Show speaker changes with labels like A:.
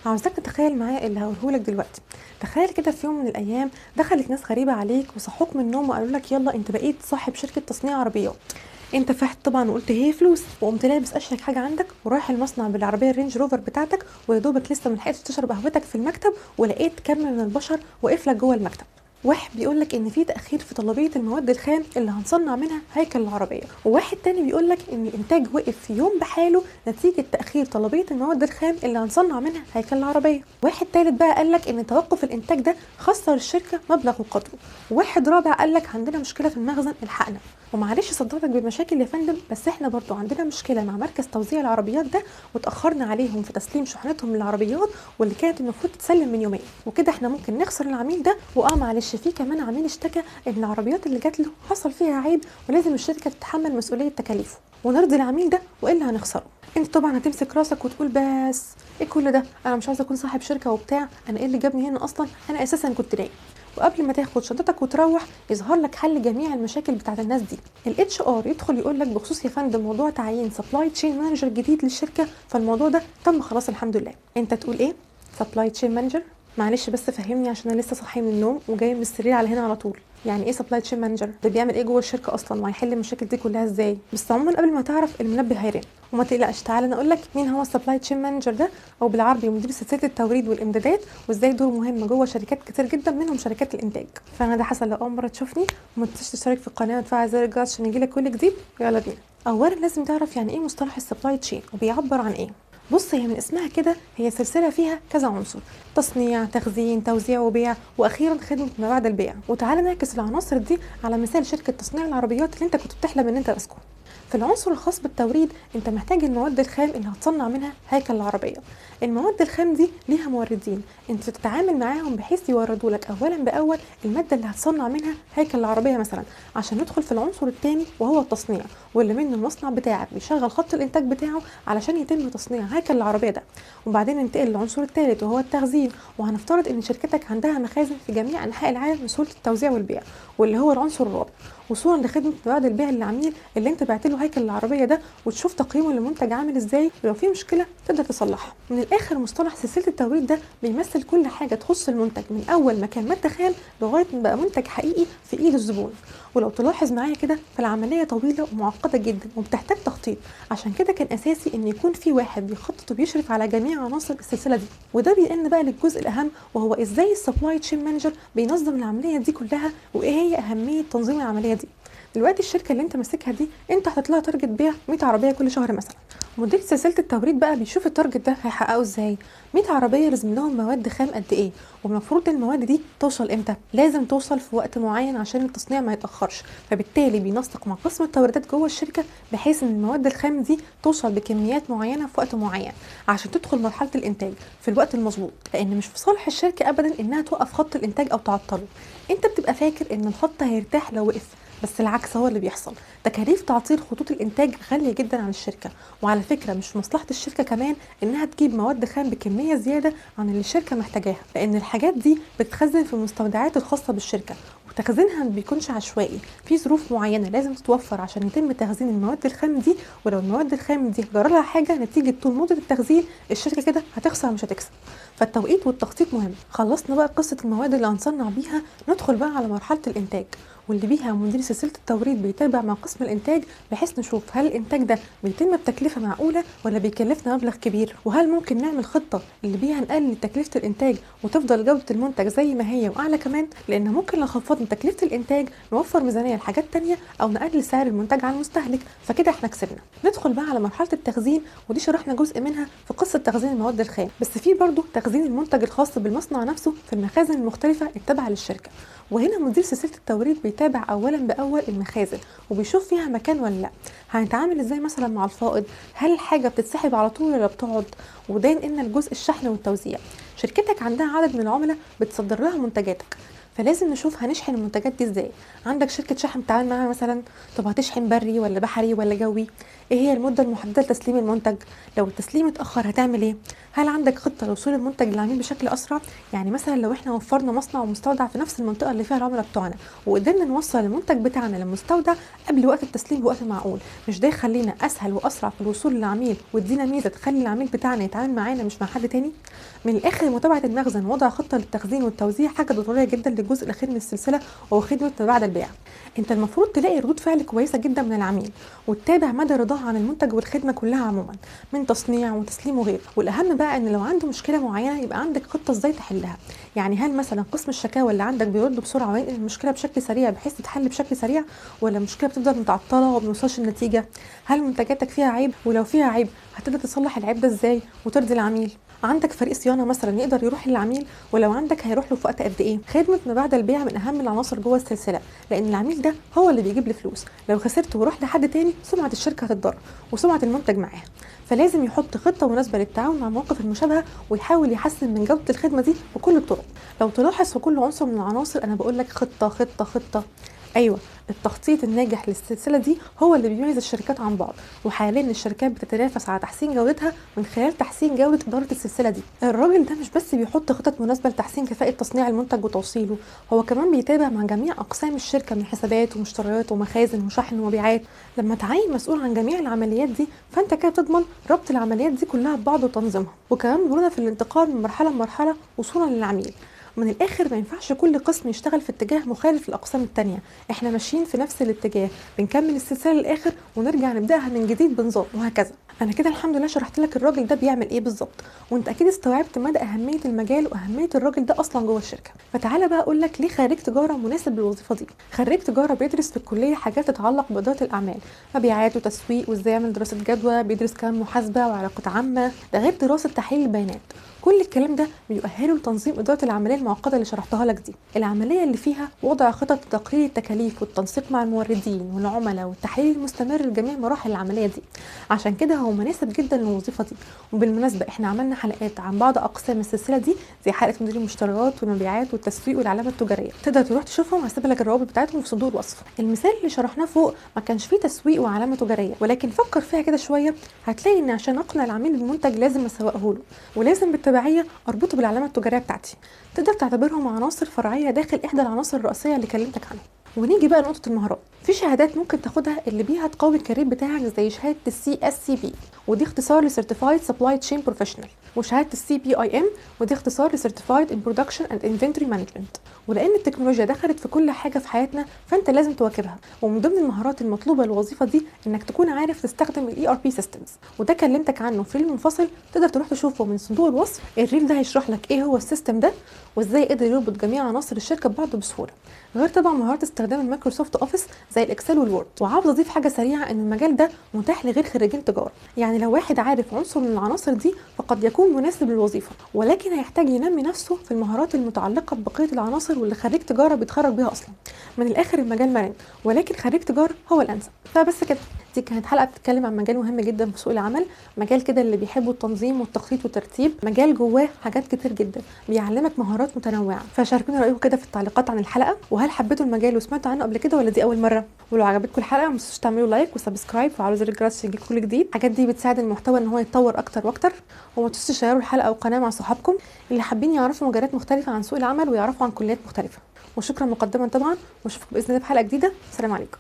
A: عاوزاك تتخيل معايا اللي هقوله لك دلوقتي. تخيل كده في يوم من الايام دخلت ناس غريبة عليك وصحوك من النوم وقالوا لك يلا انت بقيت صاحب شركة تصنيع عربيات. انت فرحت طبعا وقلت هي فلوس، وقمت لابس اشيك حاجة عندك ورايح المصنع بالعربية الرينج روفر بتاعتك، ويا دوبك لسه ملحقتش تشرب قهوتك في المكتب ولقيت كم من البشر واقف لك جوه المكتب. واحد بيقول لك ان في تاخير في طلبية المواد الخام اللي هنصنع منها هيكل العربية، وواحد تاني بيقول لك ان الانتاج وقف في يوم بحاله نتيجة تاخير طلبية المواد الخام اللي هنصنع منها هيكل العربية. واحد تالت بقى قال لك ان توقف الانتاج ده خسر الشركة مبلغ وقدره. واحد رابع قال لك عندنا مشكلة في المخزن الحقنا. ومعلش صدعتك بالمشاكل يا فندم، بس احنا برضو عندنا مشكلة مع مركز توزيع العربيات ده، وتاخرنا عليهم في تسليم شحنتهم للعربيات واللي كانت المفروض تتسلم من يومين، وكده احنا ممكن نخسر العميل ده. ومعلش في كمان عميل اشتكى ان العربيات اللي جات له حصل فيها عيب ولازم الشركة تتحمل مسؤولية تكاليفه، ونرضي العميل ده والا هنخسره. انت طبعا هتمسك راسك وتقول بس ايه كل ده، انا مش عايزه اكون صاحب شركة وبتاع، انا ايه اللي جابني هنا اصلا، انا اساسا كنت نايم. وقبل ما تاخد شنطتك وتروح يظهر لك حل جميع المشاكل بتاعت الناس دي. ال HR يدخل يقول لك بخصوص يا فندم موضوع تعيين supply chain manager جديد للشركة، فالموضوع ده تم خلاص الحمد لله. انت تقول ايه؟ supply chain manager؟ معلش بس فهمني عشان انا لسه صاحية من النوم وجاية من السرير على هنا على طول. يعني ايه supply chain manager؟ ده بيعمل ايه جوه الشركة اصلا وهيحل المشاكل دي كلها ازاي؟ بس عموما قبل ما تعرف المنبه هيرن، وما تقلقش تعالى انا اقول لك مين هو ال supply chain manager ده، او بالعربي مدير سلسلة التوريد والامدادات، وازاي دوره مهم جوه شركات كتير جدا منهم شركات الانتاج. فانا ده حسن، لو اول مرة تشوفني وما تنساش تشترك في القناة وتفعل زر الجرس عشان يجيلك كل جديد. يلا بينا. اولا لازم تعرف يعني ايه مصطلح ال supply chain وبيعبر عن ايه. بص، هي من اسمها كده هي سلسلة فيها كذا عنصر: تصنيع، تخزين، توزيع وبيع، واخيرا خدمة ما بعد البيع. وتعالى نعكس العناصر دي على مثال شركة تصنيع العربيات اللي انت كنت بتحلم ان انت ماسكه. في العنصر الخاص بالتوريد انت محتاج المواد الخام اللي هتصنع منها هيكل العربية. المواد الخام دي ليها موردين انت تتعامل معاهم بحيث يوردوا لك اولا باول المادة اللي هتصنع منها هيكل العربية مثلا، عشان ندخل في العنصر الثاني وهو التصنيع، واللي منه المصنع بتاعك بيشغل خط الانتاج بتاعه علشان يتم تصنيع هيكل العربية ده. وبعدين ننتقل للعنصر الثالث وهو التخزين، وهنفترض ان شركتك عندها مخازن في جميع انحاء العالم لسهوله التوزيع والبيع، واللي هو العنصر الرابع، وصولا لخدمة بعد البيع للعميل اللي انت بعت له هيكل العربية ده، وتشوف تقييمه للمنتج عامل ازاي، ولو في مشكلة تقدر تصلحها. من الاخر مصطلح سلسلة التوريد ده بيمثل كل حاجة تخص المنتج من اول ما كان مادة خام لغاية ما بقى منتج حقيقي في ايد الزبون. ولو تلاحظ معايا كده فالعملية طويلة ومعقدة جدا وبتحتاج تخطيط، عشان كده كان اساسي ان يكون في واحد بيخطط وبيشرف على جميع عناصر السلسلة دي. وده بينقلنا بقى للجزء الاهم، وهو ازاي ال supply chain manager بينظم العملية دي كلها، وايه هي اهمية تنظيم العملية دي. دلوقتي الشركة اللي انت ماسكها دي انت حاطط لها target بيع 100 عربية كل شهر مثلا. مدير سلسلة التوريد بقى بيشوف ال target ده هيحققه ازاي. 100 عربية لازم لهم مواد خام قد ايه، والمفروض المواد دي توصل امتى؟ لازم توصل في وقت معين عشان التصنيع ما يتاخرش. فبالتالي بينسق مع قسم التوريدات جوه الشركة بحيث ان المواد الخام دي توصل بكميات معينة في وقت معين عشان تدخل مرحلة الانتاج في الوقت المظبوط، لان مش في صالح الشركة ابدا انها توقف خط الانتاج او تعطله. انت بتبقى فاكر ان الخط هيرتاح لو وقف، بس العكس هو اللي بيحصل. تكاليف تعطيل خطوط الانتاج غالية جدا على الشركة، وعلى فكرة مش في مصلحة الشركة كمان انها تجيب مواد خام بكمية زيادة عن اللي الشركة محتاجاها، لان الحاجات دي بتتخزن في المستودعات الخاصة بالشركة، وتخزينها ما بيكونش عشوائي، في ظروف معينة لازم تتوفر عشان يتم تخزين المواد الخام دي. ولو المواد الخام دي جرى لها حاجة نتيجة طول مده التخزين الشركة كده هتخسر مش هتكسب. فالتوقيت والتخطيط مهم. خلصنا بقى قصة المواد اللي هنصنع بيها، ندخل بقى على مرحلة الانتاج، واللي بيها مدير سلسلة التوريد بيتابع مع قسم الانتاج بحيث نشوف هل الانتاج ده بيتم بتكلفه معقولة ولا بيكلفنا مبلغ كبير، وهل ممكن نعمل خطه اللي بيها نقلل تكلفة الانتاج وتفضل جوده المنتج زي ما هي واعلى كمان، لان ممكن لو خفضنا تكلفة الانتاج نوفر ميزانية لحاجات تانية او نقلل سعر المنتج على المستهلك، فكده احنا كسبنا. ندخل بقى على مرحلة التخزين، ودي شرحنا جزء منها في قصة تخزين المواد الخام، بس في برضه تخزين المنتج الخاص بالمصنع نفسه في المخازن المختلفة التابعة للشركة. وهنا مدير سلسلة التوريد بيتابع اولا باول المخازن وبيشوف فيها مكان ولا لا، هنتعامل ازاي مثلا مع الفائض، هل الحاجة بتتسحب على طول ولا بتقعد. وده ينقلنا لجزء الشحن والتوزيع. شركتك عندها عدد من العملاء بتصدر لها منتجاتك، فلازم نشوف هنشحن المنتجات دي ازاي. عندك شركة شحن بتتعامل معاها مثلا؟ طب هتشحن بري ولا بحري ولا جوي؟ ايه هي المدة المحددة لتسليم المنتج؟ لو التسليم اتاخر هتعمل ايه؟ هل عندك خطه لوصول المنتج للعميل بشكل اسرع؟ يعني مثلا لو احنا وفرنا مصنع ومستودع في نفس المنطقة اللي فيها العملاء بتوعنا وقدرنا نوصل المنتج بتاعنا للمستودع قبل وقت التسليم بوقت معقول، مش ده يخلينا اسهل واسرع في الوصول للعميل ويدينا ميزة تخلي العميل بتاعنا يتعامل معانا مش مع حد تاني؟ من الاخر متابعه المخزن ووضع خطه للتخزين والتوزيع حاجة ضرورية جدا للجزء الاخير من السلسلة وهو خدمة ما بعد البيع. انت المفروض تلاقي ردود فعل كويسة جدا من العميل وتتابع مدى رضاه عن المنتج والخدمة كلها عموما من تصنيع وتسليم وغيره. والاهم بقى ان لو عنده مشكلة معينة يبقى عندك خطه ازاي تحلها. يعني هل مثلا قسم الشكاوى اللي عندك بيرد بسرعة وينقل المشكلة بشكل سريع بحيث تتحل بشكل سريع، ولا المشكلة بتفضل متعطلة وما بنوصلش لنتيجة؟ هل منتجاتك فيها عيب؟ ولو فيها عيب هتقدر تصلح العيب ده ازاي وترضي العميل؟ عندك فريق صيانة مثلا يقدر يروح للعميل؟ ولو عندك هيروح له في وقت قد ايه؟ خدمة ما بعد البيع من اهم العناصر جوه السلسلة، لان العميل ده هو اللي بيجيب لي فلوس. لو خسرت وروح لحد تاني سمعه الشركة هتتضرر وسمعه المنتج معاها. فلازم يحط خطه مناسبة للتعاون مع المواقف المشابهة ويحاول يحسن من جوده الخدمة دي بكل الطرق. لو تلاحظ في كل عنصر من العناصر انا بقول لك خطه خطه خطه. ايوه، التخطيط الناجح للسلسلة دي هو اللي بيميز الشركات عن بعض، وحاليا الشركات بتتنافس على تحسين جودتها من خلال تحسين جوده ادارة السلسلة دي. الراجل ده مش بس بيحط خطط مناسبة لتحسين كفاءة تصنيع المنتج وتوصيله، هو كمان بيتابع مع جميع اقسام الشركة من حسابات ومشتريات ومخازن وشحن ومبيعات. لما تعين مسؤول عن جميع العمليات دي فانت كده بتضمن ربط العمليات دي كلها ببعض وتنظيمها، وكمان مرونة في الانتقال من مرحلة لمرحلة وصولا للعميل. من الاخر ما ينفعش كل قسم يشتغل في اتجاه مخالف للاقسام التانية، احنا ماشيين في نفس الاتجاه، بنكمل السلسلة للاخر ونرجع نبداها من جديد بنظام وهكذا. انا كده الحمد لله شرحت لك الراجل ده بيعمل ايه بالظبط، وانت اكيد استوعبت مدى اهمية المجال واهمية الراجل ده اصلا جوه الشركة. فتعالى بقى اقول لك ليه خريج تجارة مناسب للوظيفة دي. خريج تجارة بيدرس في الكلية حاجات تتعلق بادارة الاعمال، مبيعات وتسويق وازاي يعمل دراسة جدوى، بيدرس كمان محاسبه وعلاقات عامة، ده غير دراسة تحليل البيانات. كل الكلام ده بيؤهله لتنظيم ادارة العملية المعقدة اللي شرحتها لك دي، العملية اللي فيها وضع خطط لتقليل التكاليف والتنسيق مع الموردين والعملاء والتحليل المستمر لجميع مراحل العملية دي. عشان كده هو مناسب جدا للوظيفة دي. وبالمناسبة احنا عملنا حلقات عن بعض اقسام السلسلة دي زي حلقة مدير المشتريات والمبيعات والتسويق والعلامة التجارية، تقدر تروح تشوفهم، هسيب لك الروابط بتاعتهم في صندوق الوصف. المثال اللي شرحناه فوق ما كانش فيه تسويق وعلامة تجارية، ولكن فكر فيها كده شوية هتلاقي ان عشان اقنع العميل بالمنتج لازم اسوقه له، ولازم بالتبعيه اربطه بالعلامة التجارية بتاعتي. تقدر تعتبرهم عناصر فرعية داخل احدى العناصر الرئيسية اللي كلمتك عنها. ونيجي بقى لنقطة المهارات. في شهادات ممكن تاخدها اللي بيها تقوي ال career بتاعك زي شهادة ال CSCP، ودي اختصار ل Certified Supply Chain Professional، وشهادة ال CPIM، ودي اختصار ل Certified in Production and Inventory Management. ولان التكنولوجيا دخلت في كل حاجة في حياتنا فانت لازم تواكبها، ومن ضمن المهارات المطلوبة للوظيفة دي انك تكون عارف تستخدم ال ERP systems، وده كلمتك عنه في reel منفصل تقدر تروح تشوفه من صندوق الوصف. ال reel ده هيشرح لك ايه هو ال system ده وازاي قدر يربط جميع عناصر الشركة ببعض بسهولة، غير طبعا مهارات استخدام ال Microsoft Office زي ال Excel وال Word. وعاوز اضيف حاجة سريعة ان المجال ده متاح لغير خريجين تجارة، يعني لو واحد عارف عنصر من العناصر دي فقد يكون مناسب للوظيفة، ولكن هيحتاج ينمي نفسه في المهارات المتعلقة ببقية العناصر واللي خريج تجارة بيتخرج بيها اصلا. من الاخر المجال مرن، ولكن خريج تجارة هو الانسب. فبس كده، دي كانت حلقة بتتكلم عن مجال مهم جدا في سوق العمل، مجال كده اللي بيحبوا التنظيم والتخطيط والترتيب، مجال جواه حاجات كتير جدا، بيعلمك مهارات متنوعة. فشاركونا رايكم كده في التعليقات عن الحلقة، وهل حبيتوا المجال وسمعتوا عنه قبل كده ولا دي اول مرة؟ ولو عجبتكم الحلقة ما تنسوش تعملوا like و subscribe وفعلوا زر الجرس عشان يجيلكم كل جديد. الحاجات دي بتساعد المحتوى ان هو يتطور اكتر واكتر. وما تنسوش تشيروا الحلقة والقناة مع صحابكم اللي حابين يعرفوا مجالات مختلفة عن سوق العمل ويعرفوا عن كليات مختلفة. وشكرا مقدما طبعا، واشوفكم باذن الله في حلقة جديدة. سلام عليكم.